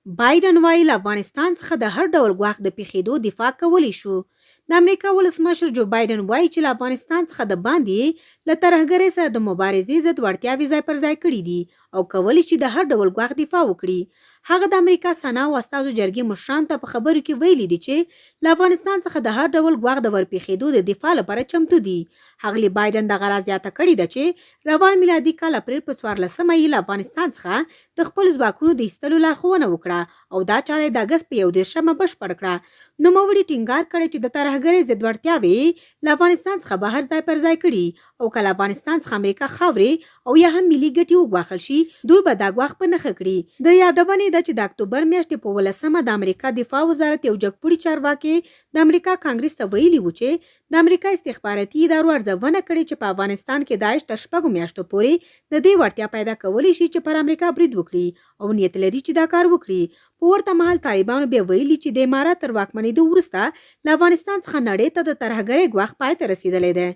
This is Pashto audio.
بایډن وايي، له افغانستان څخه د هر ډول ګواښ د پېښېدو دفاع کولی شو. د امریکا ولسمشر جو بایډن وايي چې له افغانستان څخه د باندې یې له ترهګرۍ سره د مبارزې ضد وړتیاوې ځای پر ځای کړې دي او کولی شي د هر ډول ګواښ دفاع وکړي. هغه د امریکا سنا او استازو جرګې مشرانو ته په خبرو کې ویلي دي چې له افغانستان څخه د هر ډول ګواښ د ورپېښېدو د دفاع لپاره چمتو دي. ښاغلي بایډن دغه راز زیاته کړې ده چې روان میلادي کال اپریل په 14مه یې له افغانستان څخه د خپلو ځواکونو د ایستلو لارښوونه وکړه او دا چاره یې د اګست په 31مه بشپړ کړه. نوموړي ټینګار کړی چې د ترهګرۍ ضد وړتیاوې یې له افغانستان څخه بهر ځای پر ځای کړي او که له افغانستان څخه امریکا خاورې او یا هم ملي ګټې وګواښل شي، دوی به دا ګواښ په نښه کړي. د یادونې ده چې د اکتوبر میاشتې په 17مه د امریکا دفاع وزارت یو جګپوړي چارواکي د امریکا کانګریس ته ویلي وو چې د امریکا استخباراتي ادارو ارزونه کړې چې په افغانستان کې داعش تر شپږو میاشتو پورې د دې وړتیا پیدا کولی شي چې پر امریکا برید وکړي او نیت لري چې دا کار وکړي. په ورته مهال طالبانو بیا ویلي چې د امارت تر واکمنېدو وروسته له افغانستان څخه نړۍ ته د ترهګرۍ ګواښ پای ته رسېدلی دی.